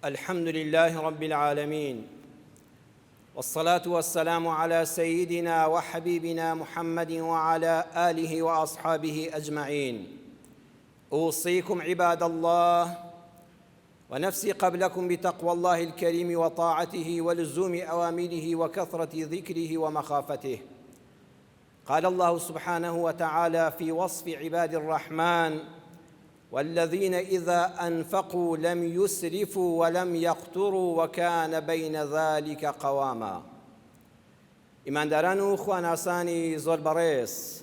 الحمد لله رب العالمين والصلاة والسلام على سيدنا وحبيبنا محمد وعلى آله وأصحابه أجمعين أوصيكم عباد الله ونفسي قبلكم بتقوى الله الكريم وطاعته ولزوم أوامره وكثرة ذكره ومخافته قال الله سبحانه وتعالى في وصف عباد الرحمن والذين إذا أنفقوا لم يسرفوا ولم يقتروا وكان بين ذلك قواما ئیمانداران و خواناسانی زۆر بەڕێز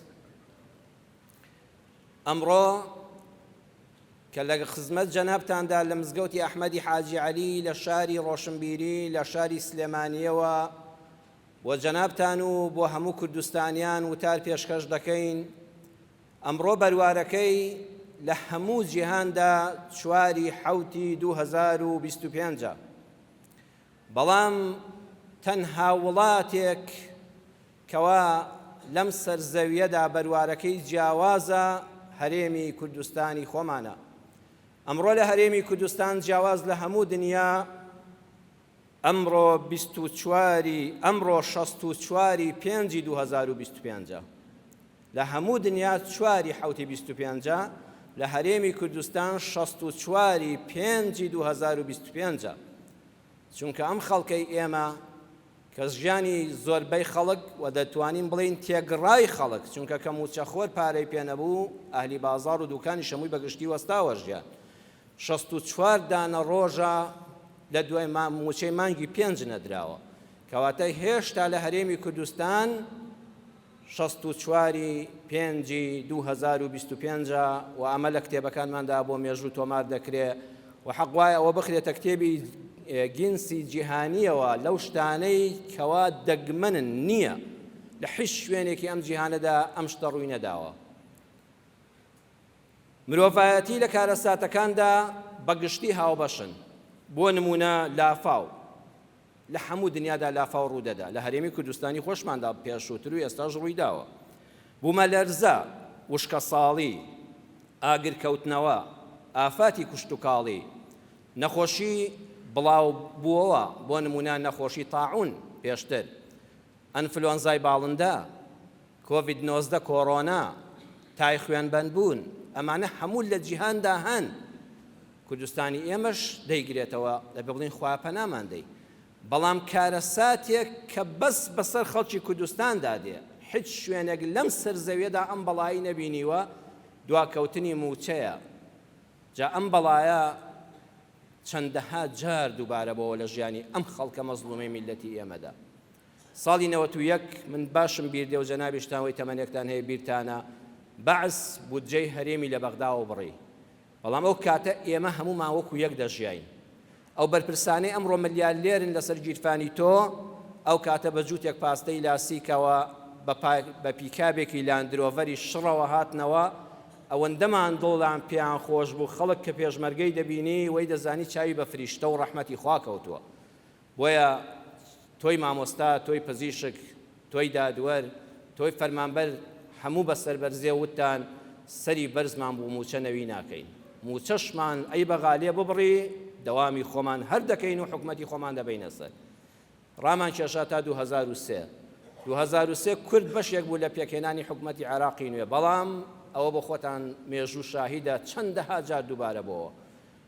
ئەمڕۆ کە لە خزمەت جەنابتاندا لە مزگەوتی ئەحمەدی حاجی عەلی لە شاری ڕۆشنبیری لە شاری سلێمانیەوە بۆ جەنابتان و بۆ هەموو کوردستانیان وتار پێشکەش دەکەین، ئەمڕۆ بەروارەکەی لە هەموو جیهاندا چواری حەوتی 2025 ە، بەڵام تەنها وڵاتێک کەوا لەم سەر زەویەدا بەروارەکەی جیاوازە هەرێمی کوردستانی خۆمانە. ئەمڕۆ لە هەرێمی کوردستان جیاواز لە هەموو دنیا، ئەمڕۆ 24 ی ئەمڕۆ 64 ی پێنجی 2025 ە. لە هەموو دنیا چواری حەوتی 25 ە، لە هەرێمی کوردستان 64 ی پێنجی 2025 ە. چونکە ئەم خەڵکەی ئێمە کە ژیانی زۆربەی خەڵک و دەتوانین بڵێین تێگڕای خەڵک چونکە کە مووچەخۆر پارەی پێ نەبوو ئەهلی بازاڕ و دوکانیش هەمووی بە گشتی وەستاوە ژیان 64 دانە ڕۆژە لە دوای مووچەی مانگی پێنج نەدراوە کەواتە هێشتا لە هەرێمی کوردستان 64 ی پێنجی 2025 و ئەمە لە کتێبەکانماندا بۆ مێژوو تۆمار دەکرێ و حەق وایە ئەوە بخرێتە کتێبی گینسی جیهانیەوە لەو شتانەی کەوا دەگمەنن نییە لە هیچ شوێنێکی ئەم جیهانەدا ئەم شتە ڕووی نەداوە. مرۆڤایەتی لە کارەساتەکاندا بە گشتی هاوبەشن، بۆ نموونە لافاو، لە هەموو دنیادا لافاو ڕوودەدا، لە هەرێمی کوردستانی خۆشماندا پێشووتر و ئێستاش ڕوویداوە. بوومەلەرزە، وشکەساڵی، ئاگرکەوتنەوە، ئافاتی کشتوکاڵی، نەخۆشی بڵاوبووەوە، بۆ نموونە نەخۆشی تاعون پێشتر، ئەنفلۆنزای باڵندە، کۆڤید 19، کۆرۆنا، تای خوێنبەندبوون، ئەمانە هەموو لە جیهاندا هەن، کوردستانی ئێمەش دەیگرێتەوە، دەبێ بڵێین خوایە پەنامان دەی، بەڵام کارەساتێک کە بەس بەسەر خەڵکی کوردستاندا دێ، حیچ شوێنێک لەم سەر زەویەدا ئەم بەڵایەی نەبینیوە، دواکەوتنی مووچەیە، جا ئەم بەڵایە چەندەها جار دووبارە بۆوە لە ژیانی ئەم خەڵکە مەزڵومەی میللەتی ئێمەدا. ساڵی 91 من باشم بیر دێ و جەنابیشتان وەی تەمەنێکتان هەیە بیرتانە بەعس بودجەی هەرێمی لە بەغداوە بڕی بەڵام ئەو کاتە ئێمە هەموومان وەکو یەک دەژیاین ئەو بەرپرسانەی ئەمڕۆ ملیارلێرن لەسەر گیرفانی تۆ ئەو کاتە بە جووتێک پاستەی لاسیکەوە بە پیکابێکی لاندرۆڤەری شڕەوە هاتنەوە ئەوەندەمان دڵان پێیان خۆش بوو خەڵک کە پێشمەرگەی دەبینی وەی دەزانی چاوی بە فریشتە و ڕەحمەتی خوا کەوتووە بۆیە تۆی مامۆستا، تۆی پزیشک، تۆی دادوەر، تۆی فەرمانبەر هەموو بە سەربەرزێ وتتان سەری بەرزمان بوو مووچە نەوی ناکەین. مووچەشمان ئەی بەغا لێ ببڕی دەوامی خۆمان هەر دەکەین و حکومەتی خۆمان دەبەینە سەر. ڕامان کێشا تا 2003. 2003 کورد بەشێک بوو لە پێکهێنانی حکومەتی عێراقی نوێ، بەڵام ئەوە بۆ خۆتان مێژوو شاهیدە چەندەها جار دووبارە بۆوە.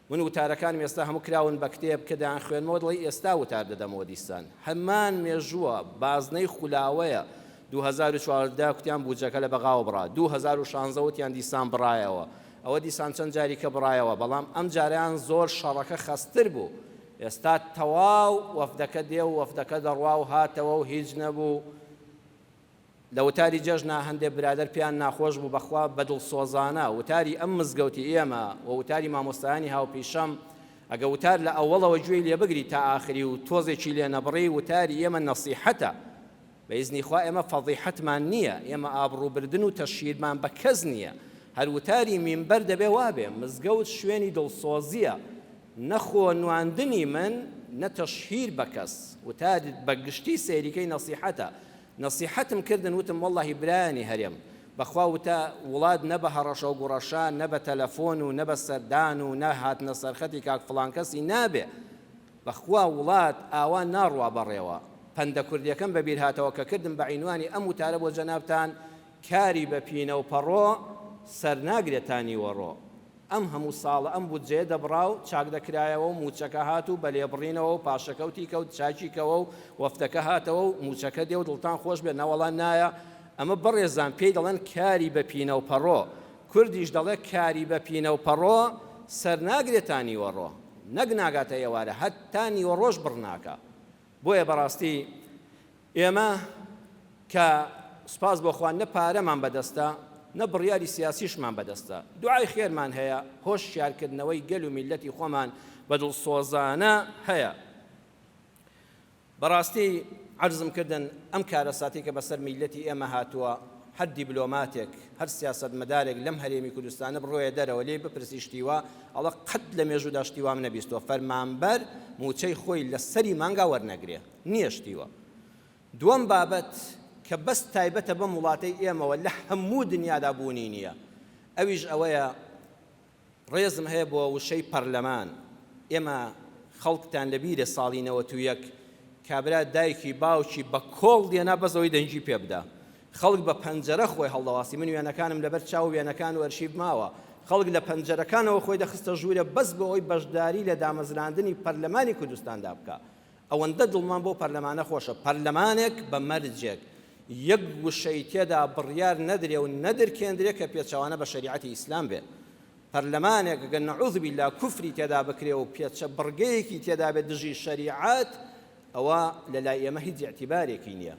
من وتارەکانم ئێستا هەموو کراون بە کتێب کە دەیانخوێنمەوە دەڵێی ئێستا وتار دەدەمەوە دیسان هەمان مێژووە بازنەی خولاوەیە 2014 کوتیان بودجەکە لە بەغاوە بڕا 2016 وتیان دیسان بڕایەوە ئەوە دیسان چەند جاری کە بڕایەوە بەڵام ئەم جارەیان زۆر شەڕەکە خەستتر بوو ئێستا تەواو وەفدەکە دێ و وەفدەکە دەڕوا و هاتەوە و هیچ نەبوو لە وتاری جەژنا هەندێ برادەر پێیان ناخۆش بوو بەخوا بە دڵسۆزانە وتاری ئەم مزگەوتی ئێمە و وتاری مامۆستایانی هاوپیشەم ئەگە وتار لە ئەوەڵەوە گوێی لێ بگری تا ئاخری و تۆزێکی لێ نەبڕی وتاری ئێمە نەسیحەتە بە ئیزنی خوا ئێمە فەزیحەتمان نییە ئێمە ئابڕووبردن و تەشهیرمان بە کەس نییە هەر وتاری مینبەر دەبێ وابێ مزگەوت شوێنی دڵسۆزییە نە خۆ نواندنی من نە تەشهیر بە کەس وتار بە گشتی سەیریکەی نەسیحەتە نەسیحەتم کردن وتم وەڵاهی برایانی هەرێم بەخوا وتە وڵات نە بە هەڕەشەو گوڕەشە نە بە تەلەفۆن و نە بە سەردان و نە هاتنە سەرخەتی کاک فڵان کەسی نابێ. بەخوا وڵات ئاوا ناڕوا بەڕێوە. پەندە کوردیەکەم بەبیر هاتەوە کە کردم بە عینوانی ئەم وتارە بۆ جەنابتان، کاری بە پینە و پەڕۆ، سەر ناگرێ تا نیوەڕۆ. ئەم هەموو ساڵە ئەم بودجەیە دەبڕا و چاک دەکرایەوە و مووچەکە هات و بە لێبڕینەوە و پاشەکەوتی کەوت چاکی کەوە و وەفدەکە هاتەوە و مووچەکە دێ و دڵتان خۆش بێ نەوەڵا نایە ئەمە بەڕێزان پێی دەڵێن کاری بە پینە و پەڕۆ کوردیش دەڵێ کاری بە پینە و پەڕۆ سەر ناگرێ تا نیوەڕۆ نەک ناگاتە ئێوارە هەتا نیوەڕۆش بڕ ناکا بۆیە بەڕاستی ئێمە کە سوپاس بۆ خوا نە پارەمان بەدەستە نە بڕیاری سیاسیشمان بەدەستە، دوعای خێرمان هەیە، هۆشیارکردنەوەی گەل و میللەتی خۆمان بە دڵسۆزانە هەیە. بەڕاستی عەرزم کردن ئەم کارەساتەی کە بەسەر میللەتی ئێمە هاتووە، هەر دیبلۆماتێک، هەر سیاسەتمەدارێک لەم هەرێمی کوردستانە بڕۆیە دەرەوە لێی بپرسی شتی وا، ئەڵێ قەت لە مێژوودا شتی وام نەبیستووە، فەرمانبەر مووچەی خۆی لە سەری مانگا وەرنەگرێ. نییە شتی وا. دووەم بابەت کە بەس تایبەتە بەم وڵاتەی ئێمەوە لە هەموو دنیادا بوونی نییە ئەویش ئەوەیە ڕێزم هەیە بۆ وشەی پەرلەمان ئێمە خەڵکتان لەبیرە ساڵی 91 کابرا دایکی باوکی بە کۆڵ دێنا بەس ئەوەی دەنگی پێ بدا خەڵک بە پەنجەرە خۆی هەڵدەواسی من وێنەکانم لەبەر چاو وێنەکان و ئەرشیف ماوە خەڵک لە پەنجەرەکانەوە خۆی دەخستە ژوورە بەس بۆ ئەوەی بەشداری لە دامەزراندنی پەرلەمانی کوردستاندا بکا ئەوەندە دڵمان بەو پەرلەمانە خۆشە، پەرلەمانێک بە مەرجێک یەک وشەی تێدا بڕیار نەدرێ و نەدرکێندرێ کە پێچەوانە بە شەریعەتی ئیسلام بێ. پەرلەمانێک گەر نعوذ باللە کوفری تێدا بکرێ و پێچە بڕگەیەکی تێدا بێ دژی شەریعەت ئەوە لە لای ئێمە هیچ ئیعتیبارێکی نییە.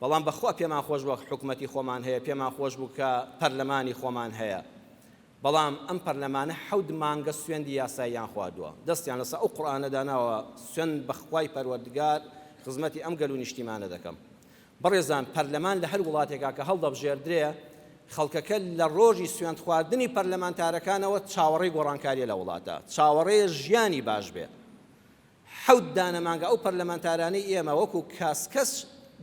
بەڵام بەخوا پێمان خۆش بووە حکومەتی خۆمان هەیە، پێمان خۆش بوو کە پەرلەمانی خۆمان هەیە. بەڵام ئەم پەرلەمانە حەوت مانگە سوێندی یاساییان خواردووە، دەستیان لەسەر ئەو قورئانە داناوە سوێند بە خوای پەروەردگار خزمەتی ئەم گەل و نیشتیمانە دەکەم. بەڕێزان پەرلەمان لە هەر وڵاتێکا کە هەڵدەبژێردرێ خەڵکەکە لە ڕۆژی سوێند خواردنی پەرلەمانتارەکانەوە چاوەڕێی گۆڕانکاریە لە وڵاتە، چاوەڕێیە ژیانی باش بێ. حەوت دانە مانگە ئەو پەرلەمانتارانەی ئێمە وەکو کاسکەس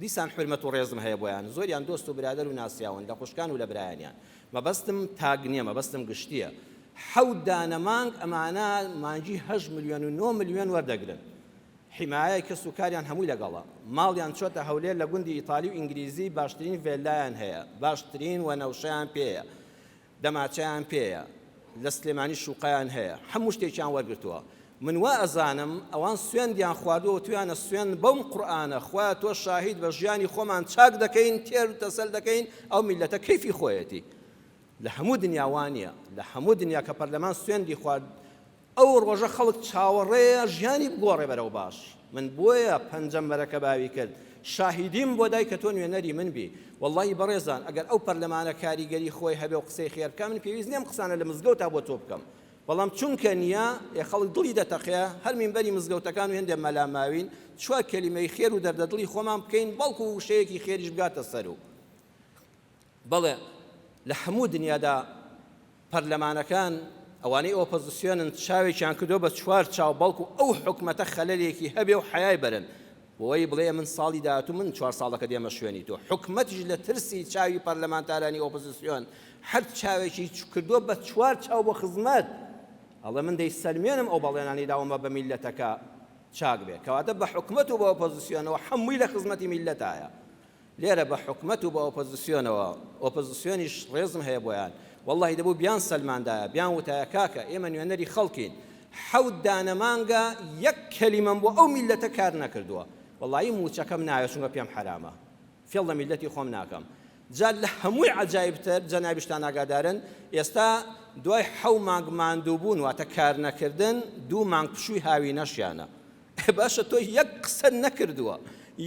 دیسان حورمەت و ڕێزم هەیە بۆیان زۆریان دۆست و برادەر و ناسیاون لە خوشکان و لە برایانیان مەبەستم تاک نیە مەبەستم گشتیە حەوت دانە مانگ ئەمانە مانگی هەشت ملیۆن و نۆ ملیۆن وەردەگرن حیمایەی کەس و کاریان هەمووی لەگەڵە ماڵیان چۆتە هەولێر لە گوندی ئیتالی و ئینگلیزی باشترین ڤێلایان هەیە باشترین وەنەوشەیان پێیە دەماچەیان پێیە لە سلێمانی شوقەیان هەیە هەموو شتێکیان وەرگرتووە من وا ئەزانم ئەوان سوێندیان خواردووە وتویانە سوێند بەم قورئانە خوایە تۆ شاهید بە ژیانی خۆمان چاک دەکەین تێر و تەسەل دەکەین ئەو میللەتە کەیفی خۆیەتی لە هەموو دنیا وانیە لە هەموو دنیا کە پەرلەمان سوێندی خوارد ئەو ڕۆژە خەڵک چاوەڕێیە ژیانی بگۆڕێ بەرەو باش. من بۆیە پەنجەم بەرەکە باوی کرد. شاهیدیم بۆ دای کە تۆ نوێنەری من بی. وەڵڵاهی بەڕێزان ئەگەر ئەو پەرلەمانە کاریگەری خۆی هەبێ و قسەی خێر بکا من پێویست نیە ئەم قسانە لە مزگەوتا بۆ تۆ بکەم. بەڵام چونکە نیە ئێ خەڵک دڵی دەتەقێ هەر مینبەری مزگەوتەکان و هێندێ مەلا ماوین چوار کەلیمەی خێر و دەردەدڵی خۆمان بکەین بەڵکو وشەیەکی خێریش بگاتە سەرو. بەڵێ لە هەموو دنیادا پەرلەمانەکان ئەوانەی ئۆپۆزسیۆنن چاوێکیان کردوە بە چوار چاو بەڵکو ئەو حکومەتە خەلەلێکی هەبێ و حەیای بەرن بۆی بڵێ من ساڵی داهاتوو من چوار ساڵەکە دێمە شوێنی تۆ حکومەتیش لە ترسی چاوی پەرلەمانتارانی ئۆپۆزسیۆن هەر چاوێکی کردوە بە چوار چاو بۆ خزمەت ئەڵێ من دەیسەلمێنم ئەو بەڵێنانەی داومە بە میللەتەکە چاک بێ کەواتە بە حکومەت و بە ئۆپۆزسیۆنەوە هەمووی لە خزمەتی میللەتایە لێرە بە حکومەت و بە ئۆپۆزسیۆنەوە، ئۆپۆزسیۆنیش ڕێزم هەیە بۆیان، وەڵڵاهی دەبوو بیان سەلماندایە، بیان وتایە کاکە ئێمە نوێنەری خەڵکین، حەوت دانە مانگە یەک کەلیمەم بۆ ئەو میللەتە کار نەکردووە، وەڵڵاهی مووچەکەم ناوێ چونکە پێم حەرامە، فێڵ لە میللەتی خۆم ناکەم. جا لە هەمووی عەجایبتر جەنابیشتان ئاگادارن، ئێستا دوای حەو مانگ ماندووبوون واتە کار نەکردن، دوو مانگ پشووی هاوینەشیانە. باشە تۆ یەک قسەت نەکردووە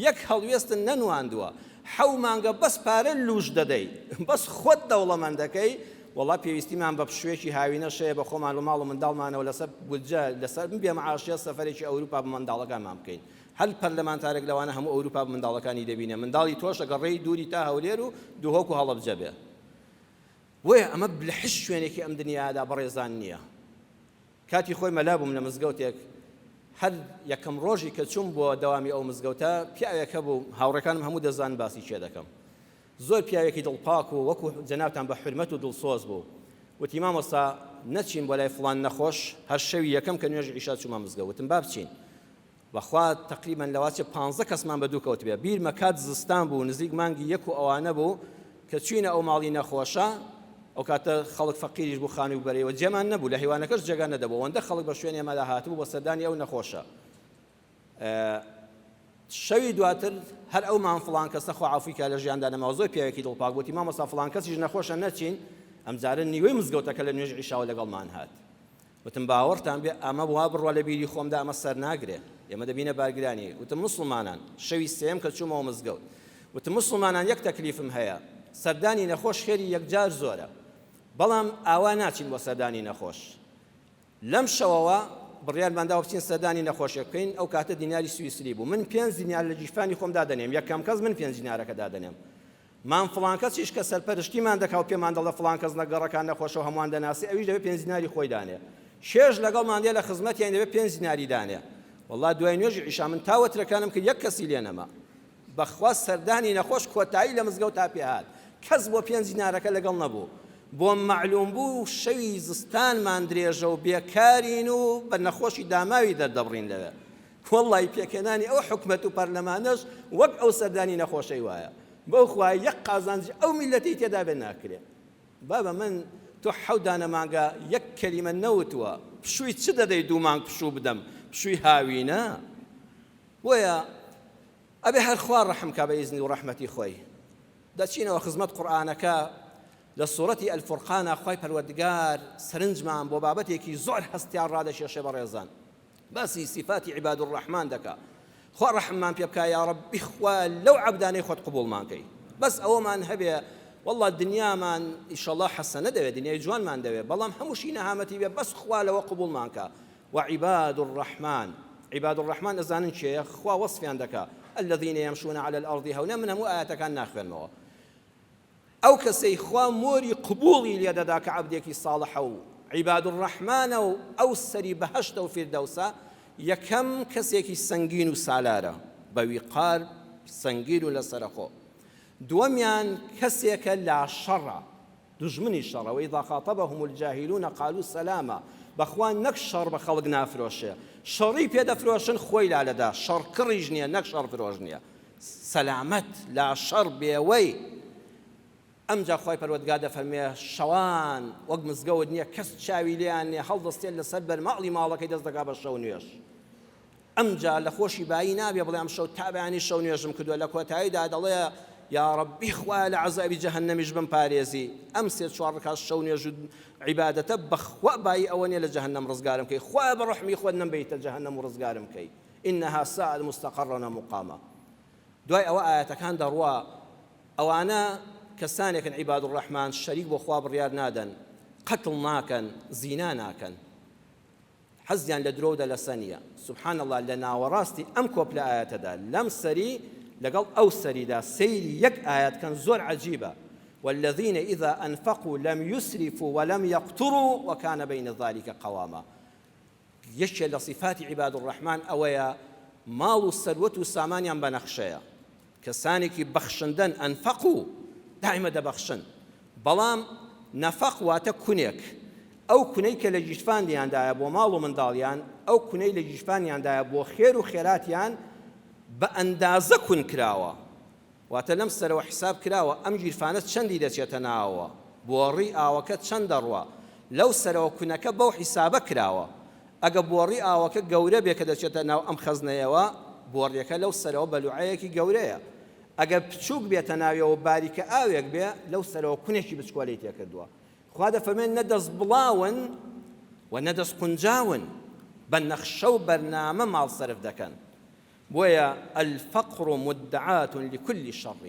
یەک هەڵوێستت نەنواندووە حەو مانگە بەس پارە لوش دەدەی بەس خۆت دەوڵەمەند دەکەی وەڵا پێویستیمان بە پشوێکی هاوینەش هەیە بە خۆمان و ماڵ و منداڵمانەوە لەسەر بودجە لەسەر بێ معاشیە سەفەرێکی ئەوروپا بە منداڵەکانمان بکەین هەر پەرلەمانتارێک لەوانە هەموو ئەوروپا بە منداڵەکانی دەبینێ منداڵی تۆش ئەگەر ڕێی دووری تا هەولێر و دهۆک و هەڵەبجە بێ بۆیە ئەمە لە هیچ شوێنێکی ئەم دنیادا بەڕێزان نییە کاتی خۆی مەلا بووم لە مزگەوتێک، هەر یەکەم ڕۆژی کە چووم بۆ دەوامی ئەو مزگەوتە، پیاوێک هەبوو، هاوڕێکانم هەموو دەزانن باسی کێ دەکەم. زۆر پیاوێکی دڵپاک و وەکو جەنابتان بە حورمەت و دڵسۆز بوو. وتی مامۆستا نەچین بۆ لای فڵان نەخۆش، هەر شەوی یەکەم کە نوێژی عیشا چوومە مزگەوت، وتم با بچین. بەخوا تەقریبەن لەواچێ پانزە کەسمان بە دوو کەوتبێ بیرمە کات زستان بوو نزیک مانگی یەک و ئەوانە بوو کە چوینە ئەو ماڵی نەخۆشە ئەو کاتە خەڵک فەقیریش بوو خانووی بەرەیەوە جێمان نەبوو لە هیوانەکەش جێگا نەدەبوو ئەوەندە خەڵک بە شوێن ئێمەدا هاتبوو بۆ سەردانی ئەو نەخۆشە شەوی دواتر هەر ئەو مام فڵان کەسە خوا عەفوی کا لە ژیاندا نەماوە زۆر پیاوێکی دڵپاک بوو وتی مامۆستا فڵان کەسیش نەخۆشە نەچین ئەمجارە نیوەی مزگەوتەکە لە نوێژ عیشاوە لەگەڵمان هات وتم باوەڕتان بێ ئەمە وا بڕوا لە بیری خۆمدا ئەمە سەر ناگرێ ئێمە دەبینە بارگرانی وتم موسڵمانان شەوی سێیەم کە چوومەوە مزگەوت وتم موسڵمانان یەک تەکلیفم هەیە سەردانی نەخۆش خێری یەکجار زۆرە بەڵام ئاوا ناچین بۆ سەردانی نەخۆش لەم شەوەوە بڕیارمان داوە بچین سەردانی نەخۆشێک بکەین ئەو کاتە دیناری سویسری بوو من پێنج دینار لە گیرفانی خۆم دادەنێم یەکەم کەس من پێنج دینارەکە دادەنێم مام فڵان کەسیش کە سەرپەرشتیمان دەکا و پێمان دەڵێ فڵان کەس لە گەڕەکان نەخۆشە و هەمووان دەناسی ئەویش دەبێ پێنج دیناری خۆی دانێ شێش لەگەڵمان دێ لە خزمەتیان دەبێ پێنج دیناری دانێ وەڵا دوای نوێژی عیشا من تا وەترەکانم کرد یەک کەسی لێ نەما بەخوا سەردانی نەخۆش کۆتایی لە مزگەوتا پێ هات کەس بۆ پێنج دینارەکە لەگەڵ نەبوو بۆم مەعلوم بوو شەوی زستانمان درێژە و بێکارین و بە نەخۆشی داماوی دەردەبڕین لەوێ وەڵڵاهی پێکهێنانی ئەو حکومەت و پەرلەمانەش وەک ئەو سەردانی نەخۆشەی وایە بەو خوایە یەک قازانجی ئەو میللەتەی تێدا بێ ناکرێ بابە من تۆ حەوت دانە مانگە یەک کەلیمە نەوتووە پشووی چ دەدەی دوو مانگ پشوو بدەم پشووی هاوینە بۆیە ئەبێ هەر خوا ڕەحم کا بە ئیزنی و ڕەحمەتی خۆی دەچینەوە خزمەت قورئانەکە لە سوڕەتی الفرقانا خوای پەروەردگار سەرنجمان بۆ بابەتێکی زۆر هەستیار ڕادەکێشێ بەڕێزان باسی سیفاتی عباد الرحمن دەکا خوا ڕەحممان پێ بکا یا ڕەبی خوا لەو عەبدانەی خۆت قبوڵمان کەی بەس ئەوەمان هەبێ والله دنیامان ئیشەڵا حەسەنە دەوێت دنیای جوانمان دەوێت بەڵام هەمووشی نەهامەتی بێ بەس خوا لەوە قبوڵمان کە وعباد الرحمن عباد الرحمن ئەزانن کێیە خوا وەصفیان دەکا الذين يمشون على الأرض هونا من هەموو ئاەتەکان ناخوێنمەوە ئەو کەسەی خوا مۆری قبوڵی لێ دەدا کە عەبدێکی ساڵحە و عیباد الرحمانە و ئەو سەری بەهەشتە و فیردەوسە، یەکەم کەسێکی سەنگین و سالارە، بە ویقار سەنگین و لەسەرەخۆ. دووەمیان کەسێکە لاشەڕە، دوژمنی شەڕە، وإذا خاطبهم الجاهلون قالوا سلاما، بەخوا نەک شەڕ بە خەڵک نافرۆشێ، شەڕی پێ دەفرۆشن خۆی لالەدا، شەڕکڕیش نییە نەک شەڕفرۆش نییە. سەلامەت لاشەڕ بێوەی ئەمجا خوای پەروەردگار دەفەرموێ شەوان وەک مزگەوت نیە کەس چاوی لێیان نیە هەڵدەستێت لەسەر بەرماڵی ماڵەکەی دەست دەکا بە شەو نوێژ ئەمجا لە خۆشی بایی نابێ بڵێ ئەم شەو تا بەیانی شەو نوێژم کردووە لە کۆتاییدا دەڵێ یا ڕەبی خوایە لە عەزابی جەهەنەمیش بمپارێزی ئەم سێ چوار ڕکات شەو نوێژ و عیبادەتە بەخوا بایی ئەوە نیە لە جەهەنەم ڕزگارم کەی خوایە بە ڕەحمی خۆت نەمبەیتە جەهەنەم و ڕزگارم کەی انها ساءت مستقرا ومقاما دوای ئەوە ئایەتەکان دەڕوا ئەوانە کەسانێکن عیباد الرحمن شەریک بۆ خوا بڕیار نادەن قەتڵ ناکەن زینا ناکەن حەزیان لە درۆ و دەلەسە نییە سبحان الله لە ناوەڕاستی ئەم کۆپلە ئایەتەدا لەم سەری لەگەڵ ئەو سەریدا سەیری یەک ئایەت کەن زۆر عەجیبە والذین اذا انفقوا لم يسرفوا ولم يقتروا وكان بين ذلك قواما یەکێ لە سیفاتی عیباد الرحمن ئەوەیە ماڵ و سەروەت و سامانیان بە نەخشەیە، کەسانێکی بەخشندەن انفقوا دایمە دەبەخشن، بەڵام نەفەق واتە کونێک، ئەو کونەی کە لە گیرفانیاندایە بۆ ماڵ و منداڵیان، ئەو کونەی لە گیرفانیاندایە بۆ خێر و خێراتیان بە ئەندازە کون کراوە، واتە لەم سەرەوە حیساب کراوە ئەم گیرفانە چەندی دەچێتە ناوەوە، بۆڕی ئاوەکە چەند دەڕوا، لەو سەرەوە کونەکە بەو حیسابە کراوە، ئەگە بۆڕی ئاوەکە گەورە بێ کە دەچێتە ناو ئەم خەزنەیەوە، بۆڕیەکە لەو سەرەوە بەلوعەیەکی گەورەیە، ئەگەر بچووک بێتە ناویەوە باریکە ئاوێک بێ، لەو سەرەوە کونێکی بچکۆلەی تێکردووە. خوا دەفەرموێ نە دەست بڵاون و نە دەست قونجاون، بە نەخشە و بەرنامە ماڵ سەرف دەکەن. بۆیە الفقر مدعاة لکل شر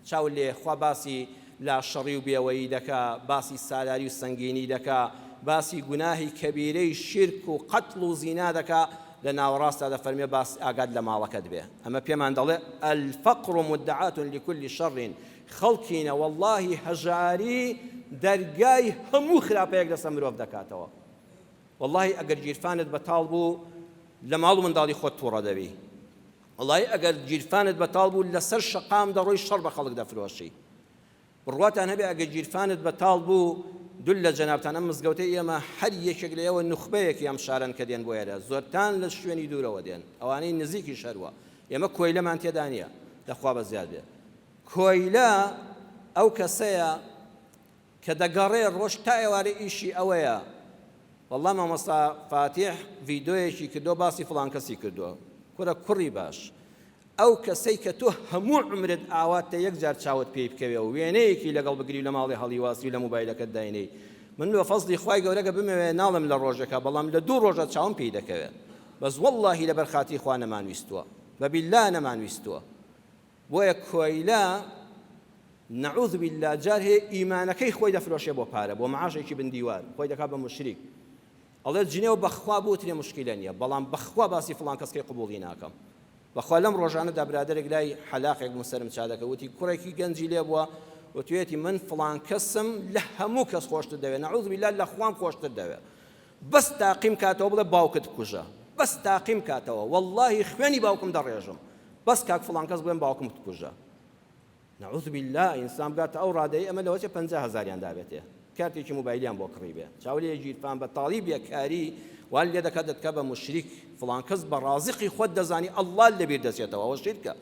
چاو لێ خوا باسی لاشەڕی و بێوەیی دەکا باسی سالاری و سەنگینی دەکا باسی گوناهی کەبیرەی شیرک و قەتڵ و زینا دەکا لە ناوەڕاستا دەفەرمێ باس ئاگات لە ماڵەکەت بێ ئەمە پێمان دەڵێ الفقر مدعاة لکل شر خەڵکینە وەڵڵاهی هەژاری دەرگای هەموو خراپەیەک لەسەر مرۆڤ دەکاتەوە وەڵاهی ئەگەر گیرفانت بەتاڵ بوو لە ماڵ و منداڵی خۆت توڕە دەبی وەڵاهی ئەگەر گیرفانت بەتاڵ بوو لەسەر شەقام دەڕۆی شەڕ بە خەڵک دەفرۆشی بڕواتان هەبێ ئەگەر گیرفانت بەتاڵ بوو دول لە جەنابتان ئەم مزگەوتەی ئێمە هەر یەکێک لە ئێوە نوخبەیەکی ئەم شارەن کە دێن بۆ ئێرە زۆرتان لە شوێنی دوورەوە دێن ئەوانەی نزیکیش هەروا ئێمە کۆیلەمان تێدا نییە لەخوا بەزیاد بێ کۆیلە ئەو کەسەیە کە دەگەڕێ ڕۆژ تا ئێوارە ئیشی ئەوەیە واللە مامۆستا فاتیح ڤیدۆیەکی کردووە باسی فڵان کەسی کردووە کورە کوڕی باش ئەو کەسەی کە تۆ هەموو عومرت ئاواتتە یەک جار چاوت پێی بکەوێ و وێنەیەکی لەگەڵ بگری و لە ماڵێ هەڵیواسی و لە موبایلەکەت داینێی من بە فەزڵی خوای گەورە گە بمەوێ ناڵێم لە ڕۆژێکا بەڵام لە دوو ڕۆژا چاوم پێی دەکەوێ بەس وەڵڵاهی لەبەر خاتری خوا نەمانویستووە بە بیللا نەمانویستووە بۆیە کۆیلە نعوذ باللە جار هەیە ئیمانەکەی خۆی دەفرۆشێ بۆ پارە بۆ معاشێکی بن دیوار خۆی دەکات بە موشریک ئەڵێ جنێو بەخوا بوترێ مشکیلە نییە بەڵام بەخوا باسی فڵان کەسکەی قبوڵی ناکەم بەخوا لەم ڕۆژانەدا برادەرێک لای حەلاقێک بووم سەرم چادەکە وتی کوڕێکی گەنجی لێ بووە وتوێتی من فڵان کەسم لە هەموو کەس خۆشتر دەوێ نعوذ بالله لە خوام خۆشتر دەوێ بەس تاقیم کاتەوە بڵێ باوکت بکوژە بەس تاقیم کاتەوە واللهی خوێنی باوکم دەڕێژم بەس کاک فڵان کەس بڵێم باوکم بکوژە نعوذ باللە ئینسان بگاتە ئەو ڕادەی ئەمە لەوەچێ 50 هەزاریان دابێتێ کارتێکی مۆبایلیان بۆ کڕی بێ چاو لێ گیرفان بەتاڵی بێکاری وان لێ دەکات دەتکا بە موشریک فڵان کەس بە ڕازقی خۆت دەزانی ئەڵڵا لەبیر دەچێتەوە ئەوە شیرکە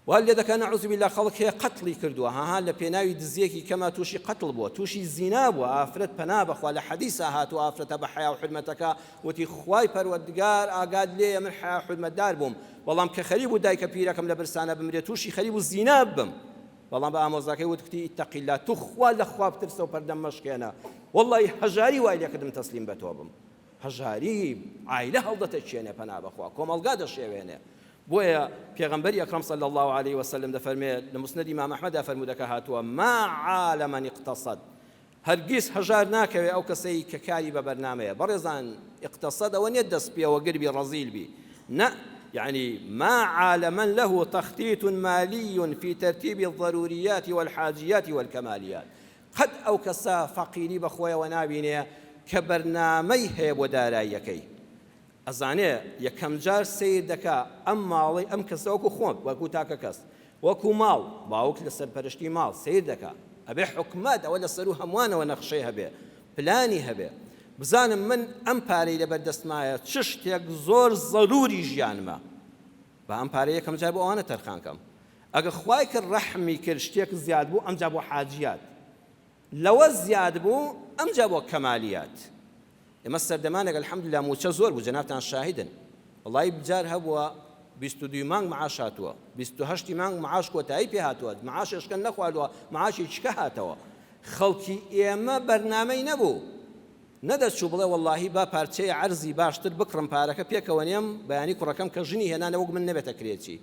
وان لێ دەکا نعوذ باللە خەڵک هەیە قەتڵی کردووە هاها لە پێناوی دزیەکی کەما تووشی قەتڵ بووە تووشی زینا بووە ئافرەت پەنا بەخوا لە حەدیسا هاتووە ئافرەتە بە حەیا و حورمەتەکە وتی خوای پەروەردگار ئاگات لێیە من حەیا حورمەتدار بووم بەڵام کە خەریک بوو دایکە پیرەکەم لە برسانە بمرێ تووشی خەریک بوو زینا ببم بەڵام بە ئامۆزاکەی وت کوتی اتق اللە توخوا لە خوا بترسە و پەردەم مەشکێنە وەڵی هەژاری وای لێکردم تەسلیم بە تۆ بم هەژاری عایلە هەڵدەتەکێنێ پەنا بەخوا کۆمەڵگا دەشێوێنێ بۆیە پێغەمبەری ئەکرەم صلی الله علیه وسلم دەفەرمێ لە مسند ئیمام ئەحمەدا فەرموودەکە هاتووە ما عال من اقتصد هەرگیز هەژار ناکەوێ ئەو کەسەی کە کاری بە بەرنامەیە بەڕێزان اقتصد ئەوە نیە دەست پێوە گر بی ڕەزیل بی نە یعنی ما عال من له تخطیط مالی فی ترتیب الضروریات والحاجیات والکمالیات قەت ئەو کەسە فەقیری بە خۆیەوە نابینێ کە بەرنامەی هەیە بۆ داراییەکەی ئەزانێ یەکەم جار سەیر دەکا ئەم ماڵەی ئەم کەسە وەکو خۆم وەکو تاکە کەس وەکو ماڵ باوک لە سەرپەرشتی ماڵ سەیر دەکا ئەبێ حکومەت ئەوە لە سەرو هەمووانەوە نەخشەی هەبێ پلانی هەبێ بزانم من ئەم پارەی لەبەر دەستمایە چ شتێک زۆر زەروری ژیانمە با ئەم پارەیە یەکەم جار بۆ ئەوانە تەرخان کەم ئەگە خوای کرد ڕەحمی کرد شتێک زیاد بوو ئەمجا بۆ حاجیات لەوە زیاد بوو ئەمجا بۆ کەمالیات ئێمە سەردەمانێک الحمدللە مووچە زۆر بوو جەنابتان شاهیدن وەڵایی جار هەبووە 22 مانگ معاش هاتووە 28 مانگ معاش کۆتایی پێ هاتووە معاش ئێشکەن نەخواردووە معاشی چکە هاتەوە خەڵکی ئێمە بەرنامەی نەبوو نەدەچوو بڵێ وەڵاهی با پارچەی عەرزی باشتر بکڕم پارەکە پێکەوە نێم بەیانی کوڕەکەم کە ژنی هێنا نەوەک من نەبێتە کرێچی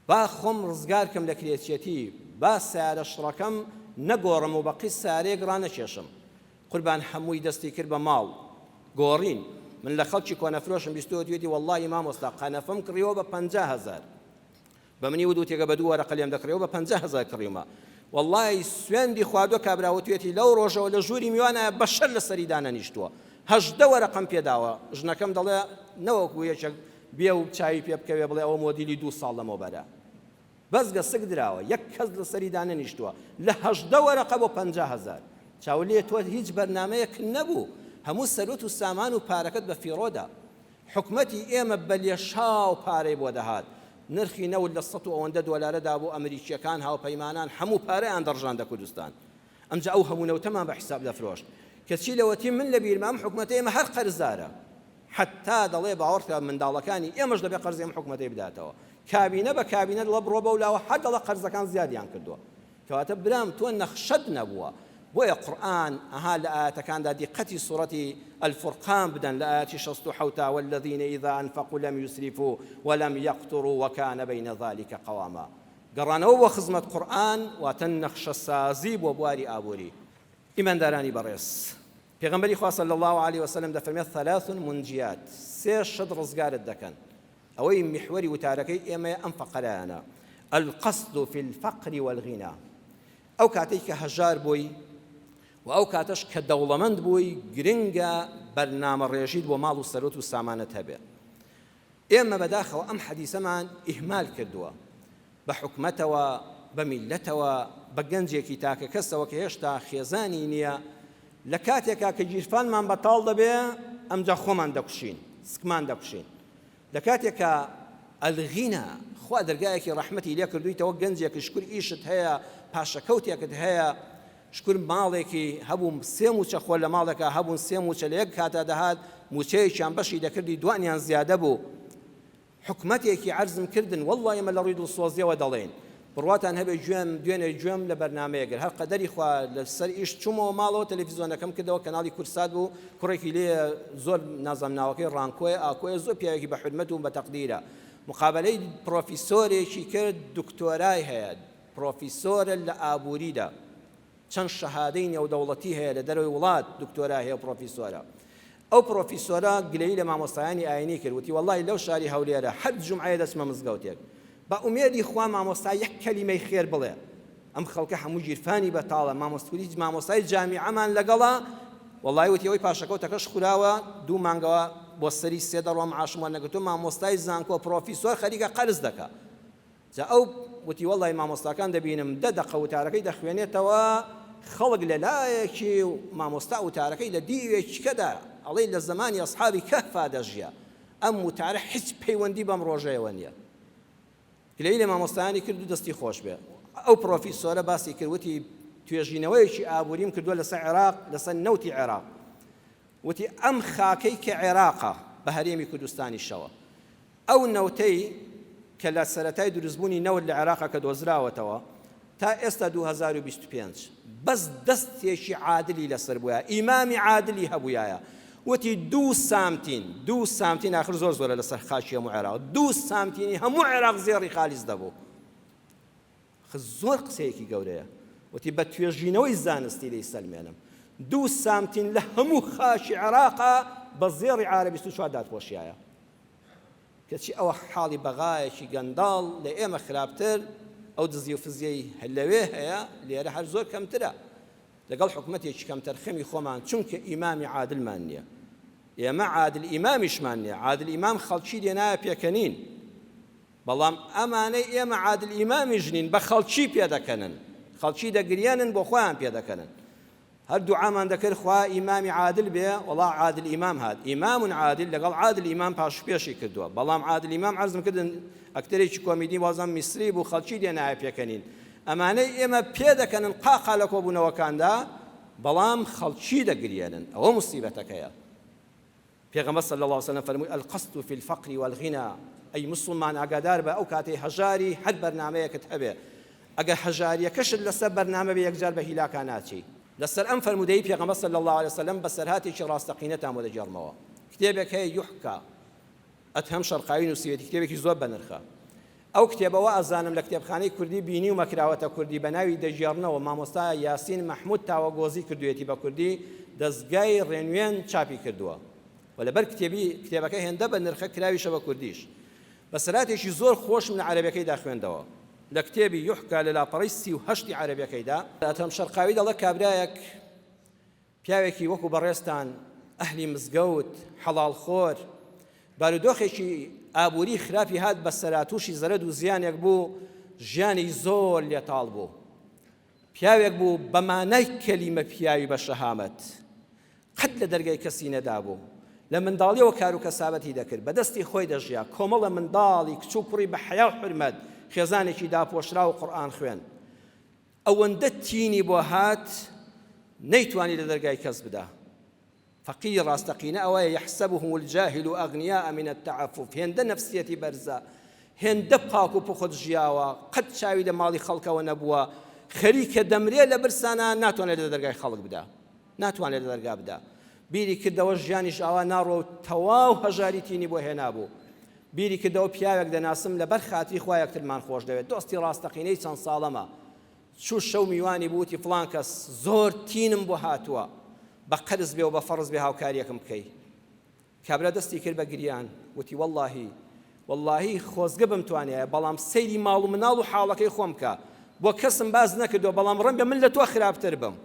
با خۆم ڕزگار کەم لە کرێچیەتی، با سەیارە شڕەکەم نەگۆڕم و بە قیست سەیارەیەک ڕانەکێشم. قوربان هەمووی دەستی کرد بە ماڵ گۆڕین. من لە خەڵکی کۆنەفرۆشم بیستووە وتویەتی وەڵڵاهی مامۆستا قەنەفەم کڕیوە بە 50 هەزار. بە منی وت وتێکە بە دوو وەرەقە لێم دەکڕیەوە بە 50 هەزار کڕیومە. وەڵڵاهی سوێندی خواردووە کابرا وتویەتی لەو ڕۆژەوە لە ژووری میوانایە بەشەر لەسەری دانەنیشتووە. 18 وەرەقەم پێداوە. ژنەکەم دەڵێ نەوەکو یەکێک بێ و چاوی پێ بکەوێ بڵێ ئەوە مۆدیلی دوو ساڵ لەمەوبەرە بەس گەسک دراوە یەک کەس لەسەری دانەنیشتووە لە 18 وەرەقە بۆ 50 هەزار چاو لێ تۆ هیچ بەرنامەیەک نەبوو هەموو سەروەت و سامان و پارەکەت بە فیڕۆدا حکومەتی ئێمە بە لێشاو پارەی بۆ دەهات نرخی نەوت لە سەد و ئەوەندە دۆلارەدا بوو ئەمریکییەکان هاوپەیمانان هەموو پارەیان دەڕژاندە کوردستان ئەمجا ئەو هەموو نەوتەمان بە حیساب دەفرۆشت کەچی لەوەتی من لە بیرمە ئەم حکومەتە ئێمە هەر قەرزارە حەتتا دەڵێ باوەڕکە منداڵەکانی ئێمەش دەبێ قەرزی ئەم حکومەتەی بداتەوە کابینە بە کابینە دەڵێ بڕۆ بەو لاوە هەر دەڵێ قەرزەکان زیادیان کردووە کەواتە برام تۆ نەخشەت نەبووە بۆیە قورئان ئەها لە ئایەتەکاندا دیقەتی سوڕەتی الفرقان بدەن لە ئایەتی 67 والذین اذا انفقوا لم يسرفوا ولم يقتروا وكان بين ذلك قواما گەڕانەوە بۆ خزمەت قورئان واتە نەخشەسازی بۆ بواری ئابووری. ئیماندارانی بەڕێز، پێغەمبەری خوا صلی اللە علیە وسلم دەفەرمێت ثلاث منجیات، سێ شت ڕزگارت دەکەن، ئەوەی میحوەری وتارەکەی ئێمەیە ئەم فەقەرەیانە، القصد فی الفقر والغنا، ئەو کاتەی کە هەژار بووی و ئەو کاتەش کە دەوڵەمەند بووی گرنگە بەرنامەڕێژیت بۆ ماڵ و سەروەت و سامانت هەبێ. ئێمە بەداخەوە ئەم حەدیسەمان ئیهمال کردووە، بە حکومەتەوە، بە میللەتەوە، بە گەنجێکی تاکە کەسەوە کە هێشتا خێزانی نییە، لە کاتێکا کە گیرفانمان بەتاڵ دەبێ ئەمجا خۆمان دەکوشین، سکمان دەکوشین. لە کاتێکا الغنى خوا دەرگایەکی ڕەحمەتی لێ کردوویتەوە گەنجێکی شکور ئیشت هەیە، پاشەکەوتێکت هەیە، شکور ماڵێکی هەبوو سێ مووچە خۆر لە ماڵێکا هەبوون سێ مووچە لە یەک کاتا دەهات مووچەیەکیان بەشی دەکردی دوانیان زیادە بوو. حکومەتێکی عەرزم کردن وەڵڵا ئێمە لە ڕووی دڵسۆزیەوە دەڵێین بڕواتان هەبێ گوێم دوێنێ گوێم لە بەرنامەیەک گرت هەر قەدەری خوا لە سەر ئیش چوومەوە ماڵەوە تەلەفیزۆنەکەم کردەوە کەناڵی کورسات بوو کوڕێکی لێ زۆر نازانم ناوەکەی ڕانکۆیە ئاکۆیە زۆر پیاوێکی بە حورمەت و بە تەقدیرە مقابەلەی پرۆفیسۆرێکی کرد دکتۆرای هەیە پرۆفیسۆرە لە ئابووریدا چەند شەهادەی نێودەوڵەتی هەیە لە دەرەوەی وڵات دکتۆرای هەیە و پرۆفیسۆرە. ئەو پرۆفیسۆرە گلەیی لە مامۆستایانی ئاینی کرد وتی وەڵاهی لەو شاری هەولێرە هەر جومعەیە دەچمە مزگەوتێک بە ئومێدی خوا مامۆستا یەک کەلیمەی خێر بڵێ ئەم خەڵکە هەموو گیرفانی بەتاڵە مامۆستوری مامۆستای جامیعەمان لەگەڵە وەڵاهی وتی ئەوەی پاشەکەوتەکەش خوراوە دوو مانگەوە بۆ سەری سێ دەڕۆم معاشم وەرنەگرتووە مامۆستای زانکۆ پرۆفیسۆر خەریکە قەرز دەکا جا ئەو وتی وەڵای مامۆستاکان دەبینم دە دەقە وتارەکەی دەخوێنێتەوە خەڵک لە لایەکی و مامۆستا وتارەکەی لە دیوێکیکەدا ئەڵێی لە زەمانی ئەسحابی کەهفا دەژیا ئەم وتارە هیچ پەیوەندی بەم ڕۆژەیەوە نییە گلەیی لە مامۆستایانی کرد و دەستی خۆش بێ ئەو پرۆفیسۆرە باسی کرد وتی توێژینەوەیەکی ئابووریم کردووە لەسەر عێراق لەسەر نەوتی عێراق وتی ئەم خاکەی کە عێراقە بە هەرێمی کوردستانیشەوە ئەو نەوتەی کە لە سەرەتای دروستبوونی نەوت لە عێراقا کە دۆزراوەتەوە تا ئێستا 2025 بەس دەستێکی عادلی لەسەر بووە ئیمامی عادلی هەبوویایە وتی دوو سامتین دوو سامتین آخر زۆر زۆرە لەسەر خاکی هەموو عێراق دوو سامتینی هەموو عێراق زێڕی خالیس دەبوو زۆر قسەیەکی گەورەیە وتی بە توێژینەوەی زانستی دەی سەلمێنم دوو سامتین لە هەموو خاکی عێراقا بە زێڕی عارە 24 دادپۆشیایە کەچی ئەوە حاڵی بەغایەکی گەنداڵ لە ئێمە خراپتر، ئەو دزی و فزیەی لەوێ هەیە لێرە هەر زۆر کەمترە، لەگەڵ حکومەتێکی کەمتەرخەمی خۆمان چونکە ئیمامی عادلمان نیە، ئێمە عادل ئیمامیشمان نیە، عادل ئیمام خەڵکی دێنایە پێکەنین، بەڵام ئەمانەی ئێمە عادل ئیمامیش نین بە خەڵکی پێدەکەنن، خەڵکی دەگریەنن بۆ خۆیان پێدەکەنن. هەر دوعامان دەکرد خوا ئیمامی عادل بێ وەڵا عادل ئیمام هات ئیمام عادل لەگەڵ عادل ئیمام پاش پێشی کردووە بەڵام عادل ئیمام عەرزم کردن ئەکتەرێکی کۆمیدی وازم میسری بوو خەڵکی دێنایە پێکەنین ئەمانەی ئێمە پێدەکەنن قاقا لە کۆبوونەوەکاندا بەڵام خەڵکی دەگریێنن ئەوە موسیبەتەکەیە پێغەمبەر صلی اللە علیە وسلم فەرمووی، القصد فی الفقر والغنی، ئەی موسڵمان ئاگادار بە ئەو کاتەی هەژاری هەر بەرنامەیەکت هەبێ ئەگەر هەژاریەکەشت لەسەر بەرنامە بێ یەکجار بە هیلاکا ناچی. لەسەر ئەم فەرموودەی پێغەمبەر صلی اللە علیە وسلم بەسەرهاتێکی ڕاستەقینەتان بۆ دەگێڕمەوە کتێبێک هەیە یحکا ئەدهەم شەرقاوی نووسیوێتی کتێبێکی زۆر بەنرخە ئەو کتێبە وا ئەزانم لە کتێبخانەی کوردی بینیومە کراوەتە کوردی بە ناوی دەگێڕنەوە مامۆستا یاسین مەحمود تاوەگۆزی کردوویەتی بە کوردی دەزگای ڕێنوێن چاپی کردووە و لەبەر کتێبی کتێبەکە هێندە بە نرخە کراویشە بە کوردیش بەسەراتێکی زۆر خۆشم لە عەرەبیەکەیدا خوێندەوە لە کتێبی یحکا لە لاپەڕەی 38 عەرەبیەکەیدا ئەدهەم شەرقاوی دەڵێ کابرایەک پیاوێکی وەکو بەڕێزتان ئەهلی مزگەوت، حەڵاڵ خۆر، بارودۆخێکی ئابووری خراپی هات بەسەرا تووشی زەرەد و زیانێک بوو، ژیانی زۆر لێ تاڵ بوو. پیاوێک بوو بە مانای کەلیمە پیاوی بە شەهامەت. قەت لە دەرگای کەسی نەدابوو. لە منداڵیەوە کار و کەسابەتی دەکرد، بە دەستی خۆی دەژیا، کۆمەڵە منداڵی کچ و کوڕی بە حەیا و حورمەت، خێزانێکی داپۆشراو و قورئان خوێن. ئەوەندە تینی بۆ هات نەیتوانی لە دەرگای کەس بدا. فەقیری ڕاستەقینە ئەوەیە یحسبهم الجاهل اغنیاء من التعفف هێندە نەفسیەتی بەرزە هێندە پاک و پوخت ژیاوە قەت چاوی لە ماڵی خەڵکەوە نەبووە خەریکە دەمرێ لە برسانا ناتوانێت لە دەرگای خەڵک بدا ناتوانێت لە دەرگا بدا بیری کردەوە ژیانیش ئاوا ناڕۆ و تەواو هەژاری تینی بۆ هێنابوو بیری کردەوە پیاوێک دەناسم لەبەر خاتری خوا یەکترمان خۆش دەوێت دۆستی ڕاستەقینەی چەند ساڵەمە چوو شەو میوانی بوو وتی فڵان کەس زۆر تینم بۆ هاتووە بە قەرز بێ و بە فەڕز بێ هاوکاریەکم بکەی کابرا دەستی کرد بە گریان وتی وەڵاهی وەڵاهی خۆزگە بمتوانیایە بەڵام سەیری ماڵ و مناڵ و حاڵەکەی خۆم بکە بۆ کەسم باس نەکردووە بەڵام ڕەنگە من لە تۆ خراپتر بم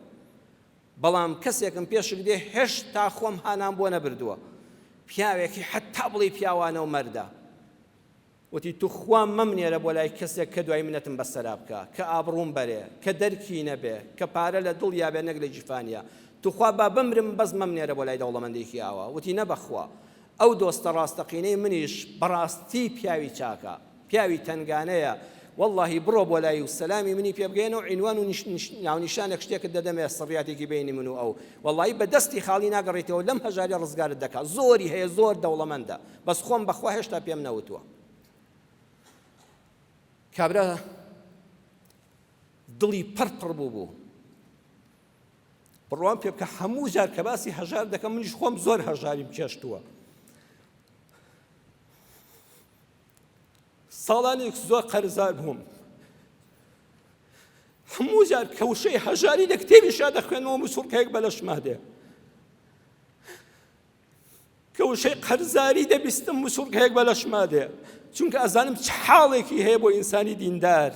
بەڵام کەسێکم پێشک دێ هێشتا خۆم هانام بۆ نەبردووە پیاوێکی حەتا بڵێی پیاوانە و مەردە. وتی، توخوا مەمنێرە بۆ لای کەسێک کە دوای منەتم بەسەرا بکا، کە ئابڕووم بەرێ، کە دەرکی نەبێ، کە پارە لە دڵیا بێ نەک لە گیرفانیا. توخوا با بمرم بەس مەمنێرە بۆ لای دەوڵەمەندێکی ئاوا. وتی، نە بەخوا. ئەو دۆستە ڕاستەقینەی منیش بەڕاستی پیاوی چاکە. پیاوی تەنگانەیە. وەڵڵاهی بڕۆ بۆ لای و سەلامی منی پێ بگەیەنە و عینوان و ناونیشانێک شتێکت دەدەمێ سڕیاتێکی بەینی من و ئەو. وەڵڵاهی بە دەستی خاڵی ناگەڕێیتەوە لەم هەژاریە ڕزگارت دەکا. زۆری هەیە زۆر دەوڵەمەندە. بەس خۆم بەخوا هێشتا پێم نەوتووە. کابرا دڵی پڕ پڕ بوو بوو. بڕوام پێ بکە هەموو جار کە باسی هەژار دەکەم منیش خۆم زۆر هەژاریم چێشتووە. ساڵانێک زۆر قەرزار بووم. هەموو جار کە وشەی هەژاری لە کتێبیشا دەخوێنمەوە مسوڵکەیەک بە لەشما دێ. کە وشەی قەرزاری دەبیستم مسوڵکەیەک بە لەشما دێ چونکە ئەزانم چ حاڵێکی هەیە بۆ ئینسانی دیندار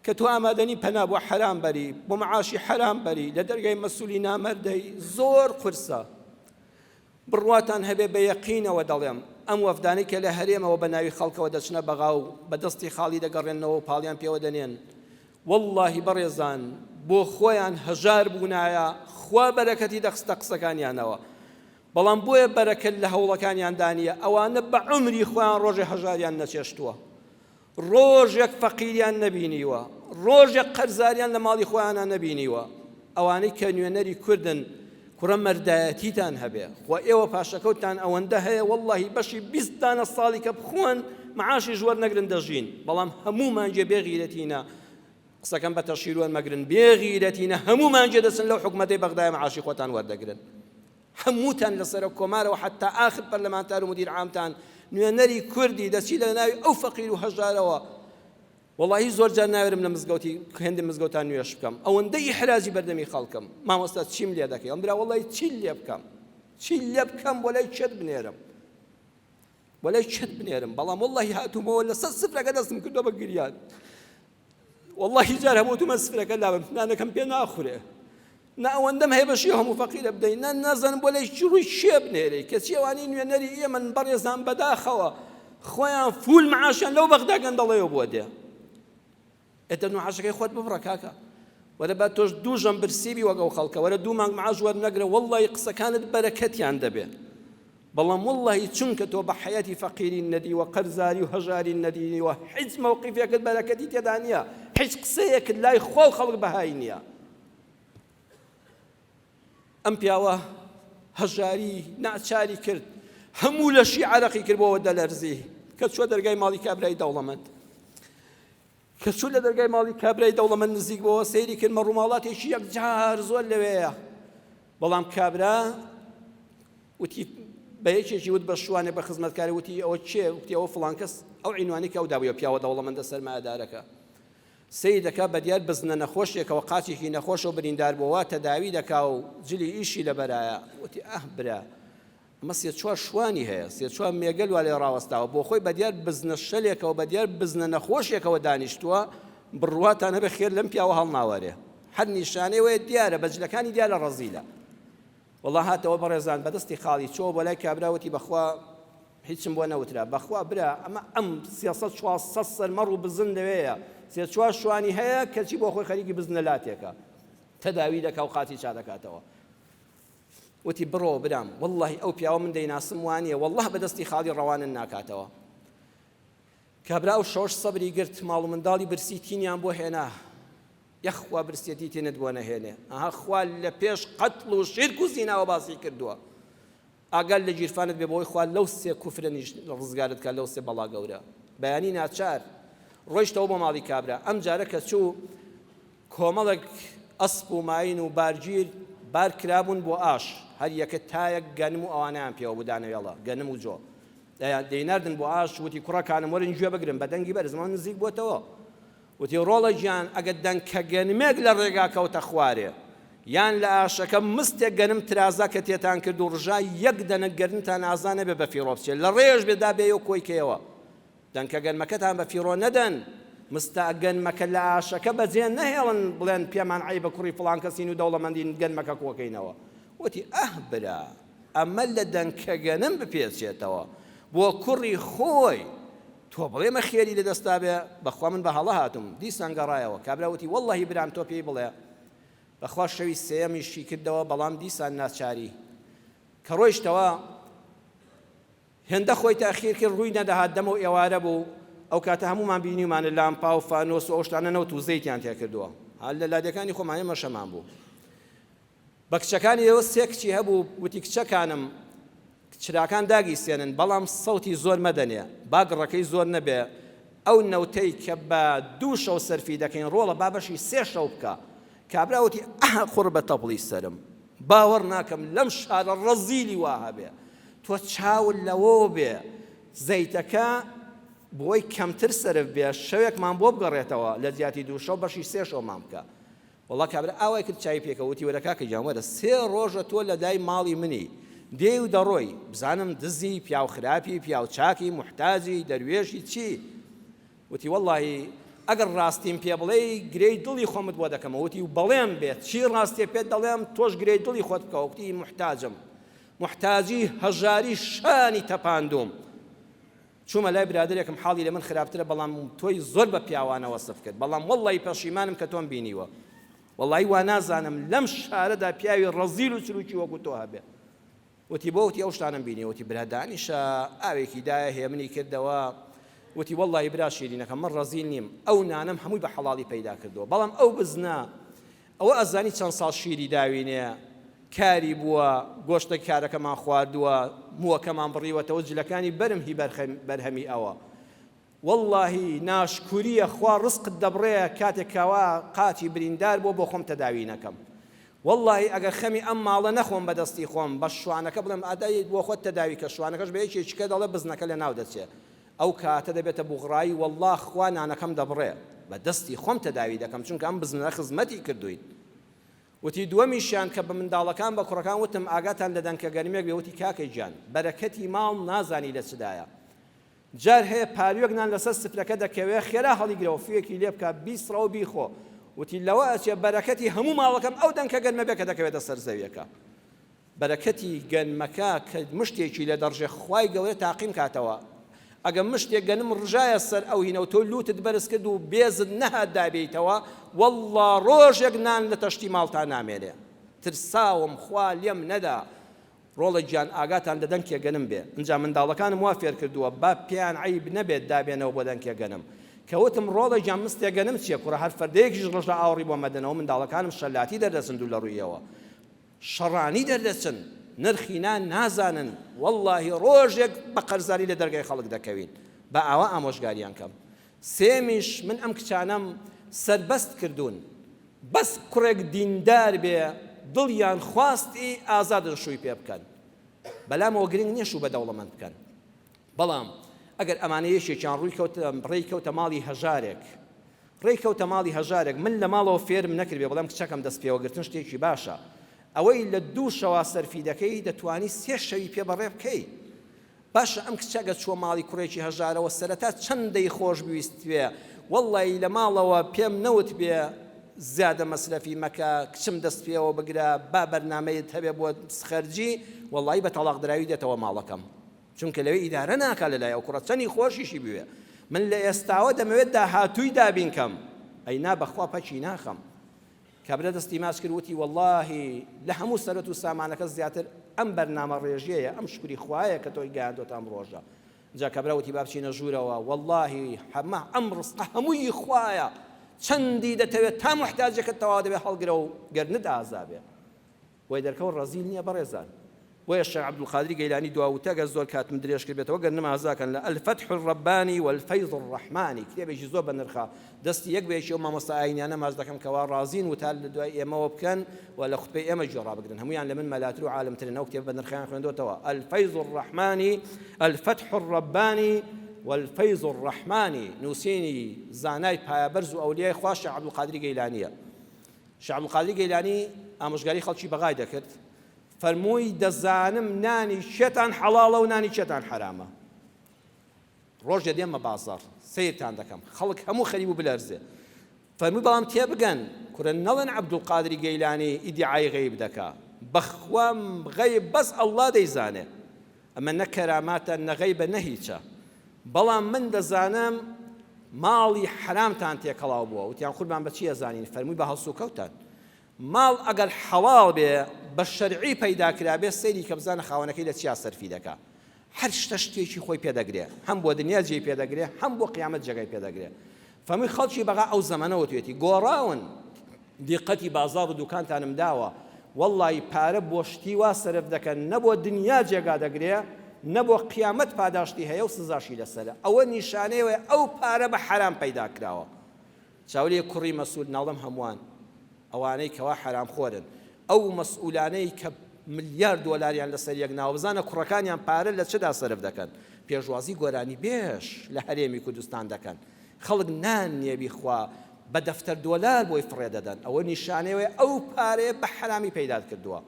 کە تۆ ئامادەنی پەنا بۆ حەرام بەری بۆ معاشی حەرام بەری لە دەرگای مەسولی نامەردەی زۆر قورسە بڕواتان هەبێ بە یەقینەوە دەڵێم ئەم وەفدانەی کە لە هەرێمەوە بە ناوی خەڵکەوە دەچنە بەغا و بە دەستی خاڵی دەگەڕێنەوە و پاڵیان پێوە دەنێن وەڵڵاهی بەڕێزان بۆ خۆیان هەژار بوونایە خوا بەرەکەتی دەخستە قسەکانیانەوە بەڵام بۆیە بەرەکەت لە هەوڵەکانیاندا نییە ئەوانە بە عومری خۆیان ڕۆژێ هەژاریان نەچێشتووە ڕۆژێک فەقیریان نەبینیوە ڕۆژێک قەرزاریان لە ماڵی خۆیانە نەبینیوە ئەوانەی کە نوێنەری کوردن کوڕە مەردایەتیتان هەبێ خۆ ئێوە پاشەکەوتتان ئەوەندە هەیە وەڵڵاهی بەشی 20 دانە ساڵی کە بخۆن معاشیش وەرنەگرن دەژین بەڵام هەموو مانگێ بێ غیرەتینە قسەکەم بە تەشهیر وەرمەگرن بێ غیرەتینە هەموو مانگێ دەچن لەو حکومەتەی بەغدایە معاشی خۆتان وەردەگرن هەمووتان لە سەرۆک کۆمارەوە حتا ئاخر پەرلەمانتار و مدیر عامتان نوێنەری کوردی دەچی لە ناوی ئەو فەقیر و هەژارەوە وەڵاهی زۆر جار ناوێرم لە مزگەوتی هێندە مزگەوتان نوێژ بکەم ئەوەندە ئیحراجی بەردەمی خەڵکم مامۆستا چیم لێ دەکەی ئەم برا وەڵاهی چی لێ بکەم چی لێ بکەم بۆ لای کێت بنێرم بۆ لای کێت بنێرم بەڵام وەڵاهی هاتوومەوە لەسەر سفرەکە دەستم کردووە بە گریان وەڵاهی جار هەبوو وتومە سفرەکە لابم نانەکەم پێ ناخورێ نا ئەوەندەم هەیە بەشی هەموو فەقیرە بدەین نا نازانم بۆ لای چی ڕووی کێ بنێرەی کەچی ئەوانەی نوێنەری ئێمەن بەڕێزان بەداخەوە خۆیان فول معاشیان لەو بەغدا گەندەڵەیەوە بۆ دێ ئێتە معاشەکەی خۆت ببڕە کاکە وەرە با تۆش دوو ژەم برسی بی وەک ئەو خەڵکە وەرە دوو مانگ معاش وەرنەگرە وەڵڵی قسەکانت بەرەکەتیان دەبێ بەڵام وەڵڵاهی چونکە تۆ بە حەیاتی فەقیری نەدیوە قەرزاری و هەژاری نەدیوە هیچ مەوقیفێکت بەرەکەتی تێدا نییە هیچ قسەیەکت لای خوا و خەڵک بەهای نییە ئەم پیاوە هەژاری ناچاری کرد هەموو لەشی عەرەقی کرد بۆەوە دەلەرزی کە چوە دەرگای ماڵی کابرای دەوڵەمەند کە چوو لە دەرگای ماڵی کابرای دەوڵەمەند نزیک بۆوە سەیری کرد مەڕوماڵاتێکی یەکجار زۆر لەوێیە بەڵام کابرا وتی بە یەکێکی وت بە شوانێ بە خزمەتکاری وتی ئەوە کێ وتی ئەوە فڵان کەس ئەو عینوانی کە ئەو دابووە پیاوە دەوڵەمەندە سەرمایەدارەکە سەیر دەکا بە دیار بزنە نەخۆشێکەوە قاچێکی نەخۆشە و بریندار بووە تەداوی دەکا و جلی ئیشی لەبەرایە وتی ئەه برا ئەمە سێ چوار شوانی هەیە، سێ چوار مێگەل وا لێ ڕاوەستاوە، بۆ خۆی بەدیار بزنە شەلێکەوە، بەدیار بزنە نەخۆشێکەوە دانیشتووە، بڕواتان هەبێ خێر لەم پیاوە هەڵناوەرێ. هەر نیشانەی وەیە دیارە، بە جلەکانی دیارە ڕەزیلە. وەڵا هاتەوە بەڕێزان بە دەستی خاڵی چۆوە بۆ لای کابرا وتی بەخوا هیچم بۆ نەوترا، بەخوا برا ئەمە ئەم 300 400 سەر مەڕ و بزن لەوێیە، سێ چوار شوانی هەیە کەچی بۆ خۆی خەریکی بزنە لاتێکە تەداوی دەکا و قاچی چا دەکاتەوە. وتی بڕۆ برام وەڵڵاهی ئەو پیاوە من دەیناسم وانیە وەڵڵاه بە دەستی خاڵی ڕەوانن ناکاتەوە. کابرا ئەو شەوەش سەبری گرت ماڵ و منداڵی برسی تینیان بۆ هێنا یەخوا برسیەتی تینت بۆ نەهێنێ ئەها خوا لە پێش قەتڵ و شیرک و زیناوە باسی کردووە ئاگال لە گیرفانت بێ بۆی خوا لەو سێ کوفرە نیش ڕزگارت کا لەو سێ بەڵا گەورە بەیانی ناچار ڕۆیشتەوە بۆ ماڵی کابرا ئەم جارە کە چوو کۆمەڵێک ئەسپ و ماین و بارگیر بار کرابوون بۆ ئاش، هەر یەکە تایەک گەنم و ئەوانەیان پێوە بوو دانەوێڵە، گەنم و جۆ. دەیناردن بۆ ئاش، وتی کوڕەکانم وەرن گوێ بگرن، بە دەنگی بەرز، ئەمە نزیک بۆتەوە. وتی ڕۆڵە گیان ئەگەر دەنکە گەنمێک لە ڕێگا کەوتە خوارێ، یان لە ئاشەکە مستێک گەنم ترازا کە تێتان کرد و ڕژا، یەک دەنک گەنمتان ئازا نەبێ بە فیڕۆ بچێ، لە ڕێیەش بێ دابێیە و کۆی کەیەوە. دەنکە گەنمەکەتان بە فیڕۆ نەدەن، مستە گەنمەکە لە ئاشەکە بەجێ نەهێڵن بڵێن پێمان عەیبە کوڕی فڵان کەسین و دەوڵەمەندین گەنمەکە کۆکەینەوە. وتی ئەه برا ئەمە لە دەنکە گەنم بپێچێتەوە بۆ کوڕی خۆی. تۆ بڵێ مە خێری لە دەستا بێ بەخوا من بە هەڵە هاتووم دیسان گەڕایەوە کابرا وتی وەڵڵەهی برام تۆ پێی بڵێ بەخوا شەوی سێیەمیشی کردەوە بەڵام دیسان ناچاری کە ڕۆیشتەوە هێندە خۆی تاخیر کرد ڕووی نەدەهات دەمەو ئێوارە بوو ئەو کاتە هەموومان بینیومانە لامپا و فانۆس و ئەو شتانە نەوت و زەیتیان تێکردووە هەر لە لادێکانی خۆمان ئێمەش هەمان بوو بە کچەکانی ئێوە سێ کچی هەبوو وتی کچەکانم چراکان داگیرسێنن بەڵام سەوتی زۆر مەدەنێ با گڕەکەی زۆر نەبێ ئەو نەوتەی کە بە دوو شەو سەرفی دەکەین ڕۆڵە با بەشی سێ شەو بکە کابرا وتی ئەه قوڕ بە تەپڵی سەرم باوەڕ ناکەم لەم شارە ڕەزیلی وا هەبێ تۆ چاوت لەوەوە بێ زەیتەکە بۆی کەمتر سەرف بێ شەوێکمان بۆ بگەڕێتەوە لە جیاتی دوو شەو بەشی سێ شەومان بکە وەڵا کابرا ئاوای کرد چاوی پێکەوت وتی وەرە کاکە گیان وەرە سێ ڕۆژە تۆ لە لای ماڵی منی دێی و دەڕۆی بزانم دزی پیاو خراپی پیاو چاکی موحتاجی دەروێشی چی وتی وەڵاهی ئەگەر ڕاستیم پێ بڵێی گرێی دڵی خۆمت بۆ دەکەمەوە وتی و بەڵێن بێت چی ڕاستیە پێت دەڵێم تۆش گرێی دڵی خۆت بکەوە وتی موحتاجم موحتاجی هەژاری شانی تەپاندوم چوومە لای برادەرێکم حاڵی لە من خراپترە بەڵام تۆی زۆر بە پیاوانە وەسف کرد بەڵام وەڵڵەهی پەشیمانم کە تۆم بینیوە وەڵڵاهی وا نازانم لەم شارەدا پیاوی ڕەزیل و چروکی وەکو تۆ هەبێ وتی بۆ وتی ئەو شتانەم بینی وتی برا دانیشە ئاوێکی دایە هێمنی کردەوە وتی وەڵڵاهی برا شیرینەکەم من ڕەزیل نیم ئەو نانەم هەمووی بە حەڵاڵی پەیدا کردووە بەڵام ئەو بزنە ئەوە ئەزانی چەند ساڵ شیری داوینێ کاری بووە گۆشتە کارەکەمان خواردووە مووەکەمان بڕیوەتەوە جلەکانی بەرم هی بەرهەمی ئەوە وەڵاهی ناشکوریە خوا ڕزقت دەبڕێ کاتێک کەوا قاچی بریندار بووە بۆ خۆم تەداوی نەکەم وەڵاهی ئەگەر خەمی ئەم ماڵە نەخۆم بەدەستی خۆم بە شوانەکە بڵێم ئادای بۆ خۆت تەداوی کە شوانەکەش بە یەکێکیکە دەڵێ بزنەکە لەناو دەچێ ئەو کاتە دەبێتە بوغڕایی وەڵڵا خوا نانەکەم دەبڕێ بە دەستی خۆم تەداوی دەکەم چونکە ئەم بزنە خزمەتی کردووین وتی دووەمیشیان کە بە منداڵەکان بە کوڕەکان وتم ئاگاتان لە دەنکە گەرمێک بێ وتی کاکە گیان بەرەکەتی ماڵ نازانی لە چدایە جار هەیە پاروێک نان لەسەر سفرەکە دەکەوێ خێرا هەڵیگرەوە فوێکی لێ بکە بیسڕەوە بیخۆ وتی لەوە ئەچێ بەرەکەتی هەموو ماڵەکەم ئەو دەنکە گەرمە بێ کە دەکەوێتە سەر زەویەکە بەرەکەتی گەنمەکە کە مشتێکی لێ دەڕژێ خوای گەورە تاقیم کاتەوە ئەگە مشتێک گەنم ڕژایە سەر ئەو هینەو تۆ لوتت بەرز کرد و بێزت نەهات دابێیتەوە واللە ڕۆژێک نان لە تەشتی ماڵتا نامێنێ ترساوم خوا لێم نەدا ڕۆڵە گیان ئاگاتان لە دەنکێ گەنم بێ ئینجا منداڵەکانم وا فێر کردووە با پێیان عەیب نەبێت دابێنەوە بۆ دەنکێ گەنم کە وتم ڕۆڵە گیان مستێ گەنم چیە کوڕە هەر فەردەیەکیش ڕژا ئاوڕی بۆ مەدەنەوە منداڵەکانم شەلاتی دەردەچن دوو لە ڕوویەوە شەڕانی دەردەچن نرخی نان نازانن وەڵاهی ڕۆژێک بە قەرزاری لە دەرگای خەڵک دەکەوین با ئاوا ئامۆژگاریان کەم سێمیش من ئەم کچانەم سەربەست کردوون بەس کوڕێک دیندار بێ دڵیان خواستی ئازادن شووی پێ بکەن بەلامەوە گرنگ نییە شوو بە دەوڵەمەند بکەن بەڵام ئەگەر ئەمانە یەکێکیان ڕووی کەوتە ڕێی کەوتە ماڵی هەژارێک ڕێی کەوتە ماڵی هەژارێک من لە ماڵەوە فێرم نەکردبێ بڵێم کچەکەم دەست پێوەگرتن شتێکی باشە ئەوەی لە دوو شەوا سەرفی دەکەی دەتوانی سێ شەوی پێ بەڕێ بکەی باشە ئەم کچە گەر چووە ماڵی کوڕێکی هەژارەوە سەرەتا چەندەی خۆش بویستبێ وەڵڵەی لە ماڵەوە پێم نەوتبێ زیادە مەسرەفی مەکە کچم دەست پێوە بگرە با بەرنامەیت هەبێ بۆ خەرجی وەڵڵی بە تەڵاقدراوی دێتەوە ماڵەکەم چونکە لەوێ ئیدارە ناکا لەلای ئەو کوڕە چەنی خۆشیشی بوێ من لە ئێستاوە دەمەوێت داهاتووی دابین کەم ئەی نا بەخوا پەکی ناخەم کابرا دەستی ماچ کرد وتی وەڵاهی لە هەموو سەرەت و سامانەکە زیاتر ئەم بەرنامە ڕێژیەیە ئەم شکری خوایە کە تۆی گەیاندۆتە ئەم ڕۆژە جا کابرا وتی با بچینە ژوورەوە وەڵاهی حەمە ئەم ڕزقە هەمووی خوایە چەندی دەتەوێت تا محتاجەکەت تەواو دەبێت هەڵگرە و گەرنت ئازا بێ بۆیە دەرکەوت ڕەزیل نیە بەڕێزان. بۆیە شێخ عەبدولقادری گەیلانی دوا وتە گەر زۆر کاتم درێژ کردبێتەوە گەر نمازاکەن لە الفتح الربانی والفیض الرحمانی کتێبێکی زۆر بەنرخە دەستی یەک بە یەکی ئەو مامۆستا ئاینیانە ماچ دەکەم کەوا ڕازین وتار لە دوای ئێمەوە بکەن و لە خوتبەی ئێمە گوێ ڕابگرن هەموویان لە من مەلاتر و عالمترن ئەو کتێبە بەنرخەیان خوێندۆتەوە الفیض الرحمانی الفتح الربانی والفیض الرحمانی نووسینی زانای پایەبەرز و ئەولیای خوا شێخ عەبدولقادری گەیلانیە شێخ عەبدولقادری گەیلانی ئامۆژگاری خەڵکی بەغای دەکرد، فەرمووی دەزانم نانی کێتان حەڵاڵە و نانی کێتان حەرامە. ڕۆژێ دێمە بازاڕ سەیرتان دەکەم خەڵک هەموو خەریب و بلەرزێ. فەرمووی بەڵام تێبگەن کورە نەڵێن عەبدولقادری گەیلانی ئیدیعای غەیب دەکا، بەخوا غەیب بەس ئەڵڵا دەیزانێ. ئەمە نە کەراماتە نە غەیبە نە هیچە. بەڵام من دەزانم ماڵی حەرامتان تێکەڵاو بووە. وتیان قوربان بە چی ئەزانین؟ فەرمووی بە هەڵسوکەوتتان. ماڵ ئەگەر حەڵاڵ بێ بە شەرعی پەیدا کرابێ سەیری کە بزانە خاوەنەکەی لە چیا سەرفی دەکا. هەر شتە شتێکی خۆی پێ دەگرێ. هەم بۆ دنیا جێی پێ دەگرێ هەم بۆ قیامەت جێگای پێ دەگرێ. فەرمووی خەڵکی بەغا ئەو زەمەنە وتوێتی گۆڕاون. دیقەتی بازاڕ و دوکانتانم داوە وەڵڵاهی پارە بۆ شتی وا سەرف دەکەن نە بۆ دنیا جێگا دەگرێ نە بۆ قیامەت پاداشتی هەیە و سزاشی لەسەرە ئەوە نیشانەی ئەوەیە ئەو پارە بە حەرام پەیدا کراوە چاولێ کوڕی مەسول ناڵم هەمووان ئەوانەی کەوا حەرام خۆرن ئەو مەسئولانەی کە ملیار دۆلاریان لەسەر یەک ناوە بزانە کوڕەکانیان پارە لە چدا سەرف دەکەن پێشوازی گۆرانی بێژ لە هەرێمی کوردستان دەکەن خەڵک نان نیە بیخوا بە دەفتەر دۆلار بۆی فڕێ دەدەن ئەوە نیشانەی ئەوەیە ئەو پارەیە بە حەرامی پەیدات کردووە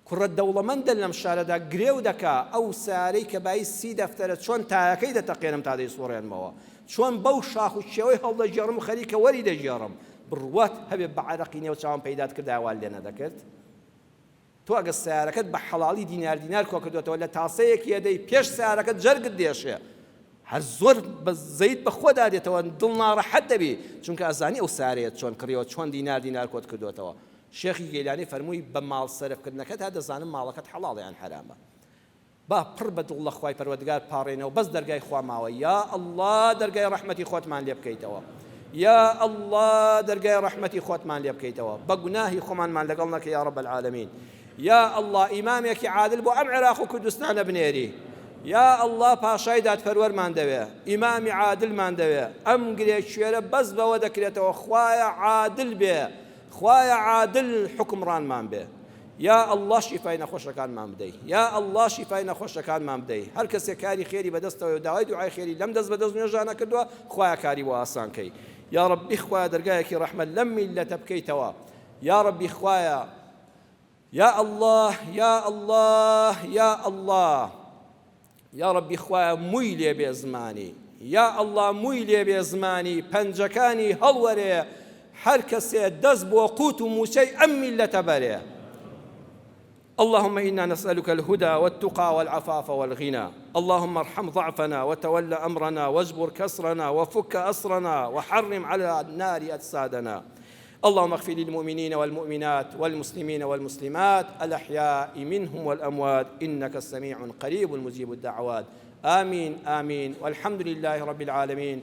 کوڕە دەوڵەمەندە لەم شارەدا گرێو دەکا ئەو سەیارەی کە بایی سی دەفتەرە چۆن تایەکەی دەتەقێنم تا دەیسوڕێنمەوە چۆن بەو شاخ و کێوەی هەڵدەگێڕم و خەریکە وەری دەگێڕم بڕوات هەبێ بە عەرەقی نێو چاوم پەیدات کردایە وات لێ نەدەکرد تۆ ئەگەر سەیارەکەت بە حەڵاڵی دینار دینار کۆکردۆتەوە لە تاسەیەکی ئەدەی پێش سەیارەکەت جەرگت دێشێ هەر زۆر بە زەیت بە خۆدا دێتەوە دڵ ناڕەحەت دەبی چونکە ئەزانی ئەو سارەیەت چۆن کڕیەوە چۆن دینار دینار کۆت کردۆتەوە شێخی گەیلانی فەرمووی بە ماڵ سەرفکردنەکەت تا دەزانم ماڵەکەت حەڵاڵە یان حەرامە با پڕ بە دڵ لە خوای پەروەردگار پاڕێینەوە بەس دەرگای خوا ماوە یا اللە دەرگای ڕەحمەتی خۆتمان لێ بکەیتەوە یا اللە دەرگای ڕەحمەتی خۆتمان لێ بکەیتەوە بە گوناهی خۆمانمان لەگەڵ نەکە یا رب العالمین یا اللە ئیمامێکی عادل بۆ ئەم عێراق و کوردستانە بنێری یا اللە پاشای دادپەروەرمان دەوێ ئیمامی عادلمان دەوێ ئەم گرێ کوێرە بەس بەوە دەکرێتەوە خوایە عادل بێ خوایە عادل حوکمڕانمان بێ یا اللە شیفای نەخۆشەکانمان بدەی یا اللە شیفای نەخۆشەکانمان بدەی هەر کەسێک کاری خێری بەدەستەوەی و داوای دوعای خێری لەم دەست بەدەست نوێژانە کردووە خوایە کاری بۆ ئاسان کەی یا ربی خوایە دەرگایەکی ڕەحمەت لەم میللەتە بکەیتەوە یا ربی خوایە یا اللە یا اللە یا اللە یاڕەبی خوایە مووی لێ بێ زمانی یا اللە مووی لێ بێ زمانی پەنجەکانی هەڵوەرێ هەر کەسێ دەست بۆ قوت و مووچەی ئەم میللەتە بەرێ اللهم إنا نسألك الهدى والتقى والعفاف والغنى اللهم ارحم ضعفنا وتول أمرنا واجبر كسرنا وفك أسرنا وحرم على النار أجسادنا اللهم اغفر للمؤمنين والمؤمنات والمسلمين والمسلمات الأحياء منهم والأموات إنك السميع قريب مجيب الدعوات آمين آمين والحمد لله رب العالمين.